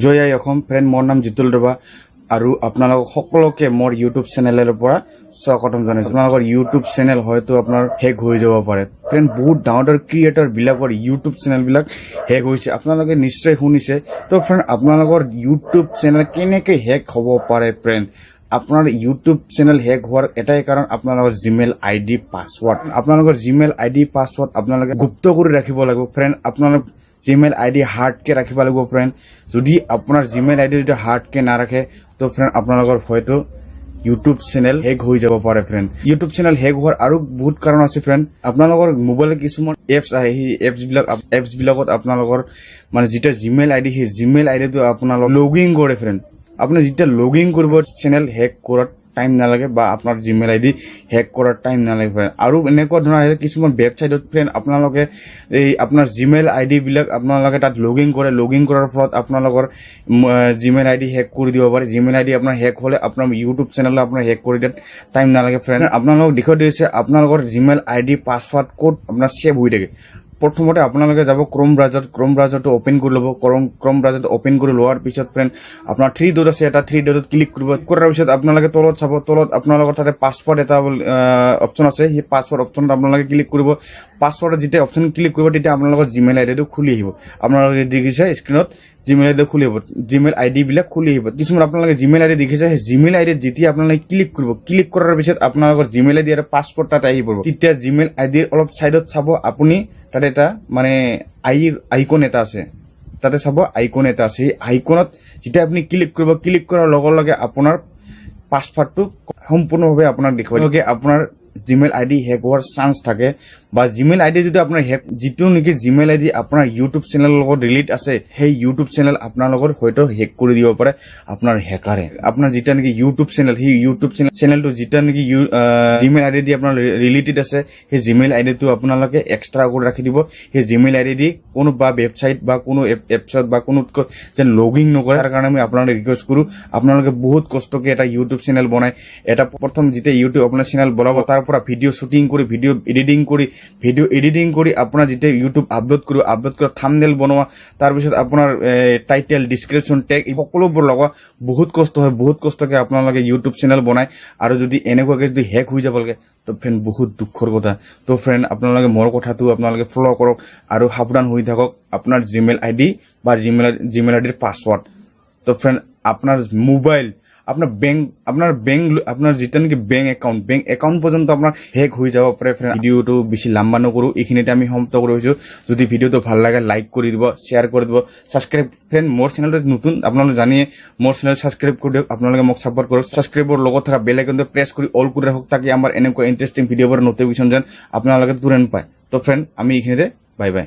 জয় আই Assam. Friend, মোৰ নাম জিতুল ৰাভা আৰু আপোনালোক সকলোকে মোৰ ইউটিউব চেনেলৰ পৰা স্বাগতম জনাইছোঁ। আপোনালোকৰ ইউটিউব চেনেল হয়তো আপোনাৰ হেক হৈ যাব পাৰে। ফ্ৰেণ্ড, বহুত ডাঙৰ ডাঙৰ ক্ৰিয়েটৰবিলাকৰ ইউটিউব চেনেলবিলাক হেক হৈছে, আপোনালোকে নিশ্চয় শুনিছে। তো ফ্ৰেণ্ড, আপোনালোকৰ ইউটিউব চেনেল কেনেকৈ হেক হ'ব পাৰে? ফ্ৰেণ্ড, আপোনাৰ ইউটিউব চেনেল হেক হোৱাৰ এটাই কাৰণ, আপোনালোকৰ জিমেইল আই ডি পাছৱৰ্ড। আপোনালোকৰ জিমেইল আই ডি পাছৱৰ্ড আপোনালোকে গুপ্ত কৰি ৰাখিব লাগিব। ফ্ৰেণ্ড, আপোনালোক জিমেইল আই ডি হাৰ্ডকে ৰাখিব লাগিব। ফ্ৰেণ্ড, যদি আপোনাৰ জিমেইল আই ডি যদি হাৰ্ডকে নাৰাখে, তো ফ্ৰেণ্ড, আপোনালোকৰ হয়তো ইউটিউব চেনেল হেক হৈ যাব পাৰে। ফ্ৰেণ্ড, ইউটিউব চেনেল হেক হোৱাৰ আৰু বহুত কাৰণ আছে। ফ্ৰেণ্ড, আপোনালোকৰ মোবাইলত কিছুমান এপছ আহে, সেই এপছবিলাকত আপোনালোকৰ মানে যেতিয়া জিমেইল আই ডি, সেই জিমেইল আই ডিটো আপোনালোক লগ ইন কৰে। ফ্ৰেণ্ড, আপুনি যেতিয়া লগ ইন কৰিব, চেনেল হেক কৰাত টাইম নালাগে বা আপোনাৰ জিমেইল আই ডি হেক কৰাৰ টাইম নালাগে। ফ্ৰেণ্ড, আৰু এনেকুৱা ধৰণৰ আহে কিছুমান ৱেবছাইটত। ফ্ৰেণ্ড, আপোনালোকে এই আপোনাৰ জিমেইল আই ডিবিলাক আপোনালোকে তাত লগ ইন কৰে। লগ ইন কৰাৰ ফলত আপোনালোকৰ জিমেইল আই ডি হেক কৰি দিব পাৰে। জিমেইল আই ডি আপোনাৰ হেক হ'লে আপোনাৰ ইউটিউব চেনেলো আপোনাৰ হেক কৰি দিয়াত টাইম নালাগে। ফ্ৰেণ্ড, আপোনালোকক দেখুৱাই দিছে আপোনালোকৰ জিমেইল আই ডি পাছৱৰ্ড ক'ত আপোনাৰ ছেভ হৈ থাকে। প্ৰথমতে আপোনালোকে যাব ক্ৰম ব্ৰাউজাৰত। ক্ৰম ব্ৰাউজাৰটো অ'পেন কৰি ল'ব। ক্ৰম ব্ৰাউজাৰটো অ'পেন কৰি লোৱাৰ পিছত ফ্ৰেণ্ড, আপোনাৰ থ্ৰী ডট আছে এটা, থ্ৰী ডটত ক্লিক কৰিব। কৰাৰ পিছত আপোনালোকে তলত চাব। তলত আপোনালোকৰ তাতে পাছৱৰ্ড এটা অপশ্যন আছে। সেই পাছৱৰ্ড অপশ্যনত আপোনালোকে ক্লিক কৰিব। পাছৱৰ্ডত যেতিয়া অপশ্যন ক্লিক কৰিব, তেতিয়া আপোনালোকৰ জিমেইল আই ডিটো খুলি আহিব। আপোনালোকে দেখিছে স্ক্ৰীণত জিমেইল আই ডি খুলি আহিব, জিমেইল আই ডিবিলাক খুলি আহিব। কিছুমান আপোনালোকে জিমেইল আই ডি দেখিছে। সেই জিমেইল আই ডিত যেতিয়া আপোনালোকে ক্লিক কৰিব, ক্লিক কৰাৰ পিছত আপোনালোকৰ জিমেইল আই ডি আৰু পাছৱৰ্ড তাত আহি পৰিব। তেতিয়া জিমেইল আই ডিৰ অলপ ছাইডত চাব আপুনি, তাতে এটা মানে আইকন এটা আছে। তাতে চাব, আইকন এটা আছে। সেই আইকনত যেতিয়া আপুনি ক্লিক কৰিব, ক্লিক কৰাৰ লগে লগে আপোনাৰ পাছৱৰ্ডটো সম্পূৰ্ণভাৱে আপোনাক দেখুৱাই দিব। আপোনাৰ জিমেইল আই ডি হেক হোৱাৰ চান্স থাকে বা জিমেইল আই ডি যদি আপোনাৰ হেক, যিটো নেকি জিমেইল আই ডি আপোনাৰ ইউটিউব চেনেলৰ লগত ৰিলেট আছে, সেই ইউটিউব চেনেল আপোনালোকৰ হয়তো হেক কৰি দিব পাৰে আপোনাৰ হেকাৰে। আপোনাৰ যেতিয়া নেকি ইউটিউব চেনেল, সেই ইউটিউব চেনেলটো যেতিয়া নেকি জিমেইল আই ডি দি আপোনাৰ ৰিলেটেড আছে, সেই জিমেইল আই ডিটো আপোনালোকে এক্সট্ৰা কৰি ৰাখি দিব। সেই জিমেইল আই ডি দি কোনো বা ৱেবছাইট বা কোনো এপছত বা কোনো যেন লগ ইন নকৰে, তাৰ কাৰণে আমি আপোনালোকে ৰিকুৱেষ্ট কৰোঁ। আপোনালোকে বহুত কষ্টকে এটা ইউটিউব চেনেল বনায়। এটা প্ৰথম যেতিয়া ইউটিউব আপোনাৰ চেনেল বনাব, তাৰ পৰা ভিডিঅ' শ্বুটিং কৰি, ভিডিঅ' এডিটিং কৰি, আপোনাৰ যেতিয়া ইউটিউব আপলোড কৰিব, আপলোড কৰা, থামনেল বনোৱা, তাৰপিছত আপোনাৰ টাইটেল, ডিছক্ৰিপশ্যন, টেগ, এই সকলোবোৰ লগোৱা বহুত কষ্ট হয়। বহুত কষ্টকে আপোনালোকে ইউটিউব চেনেল বনায় আৰু যদি এনেকুৱাকে যদি হেক হৈ যাব লাগে, তো ফ্ৰেণ্ড, বহুত দুখৰ কথা। তো ফ্ৰেণ্ড, আপোনালোকে মোৰ কথাটো আপোনালোকে ফ'ল' কৰক আৰু সাৱধান হৈ থাকক আপোনাৰ জিমেইল আই ডি বা জিমেইল আই ডিৰ পাছৱৰ্ড। তো ফ্ৰেণ্ড, আপোনাৰ মোবাইল, আপোনাৰ বেংক, আপোনাৰ যেতিয়া নেকি বেংক একাউণ্ট পৰ্যন্ত আপোনাৰ হেক হৈ যাব পাৰে। ফ্ৰেণ্ড, ভিডিঅ'টো বেছি লাম্বা নকৰোঁ, এইখিনিতে আমি সমাপ্ত কৰিছোঁ। যদি ভিডিঅ'টো ভাল লাগে, লাইক কৰি দিব, শ্বেয়াৰ কৰি দিব, ছাবস্ক্ৰাইব। ফ্ৰেণ্ড, মোৰ চেনেলটো নতুন, আপোনালোকে জানিয়ে, মোৰ চেনেল ছাবস্ক্ৰাইব কৰি দিয়ক। আপোনালোকে মোক ছাপৰ্ট কৰক। ছাবস্ক্ৰাইবৰ লগত থকা বেল আইকনটো প্ৰেছ কৰি অল কৰি ৰাখক, তাকি আমাৰ এনেকুৱা ইণ্টাৰেষ্টিং ভিডিঅ'বোৰ নটিফিকেশ্যন যেন আপোনালোকে তুৰন্ত পায়। তো ফ্ৰেণ্ড, আমি এইখিনিতে, বাই বাই।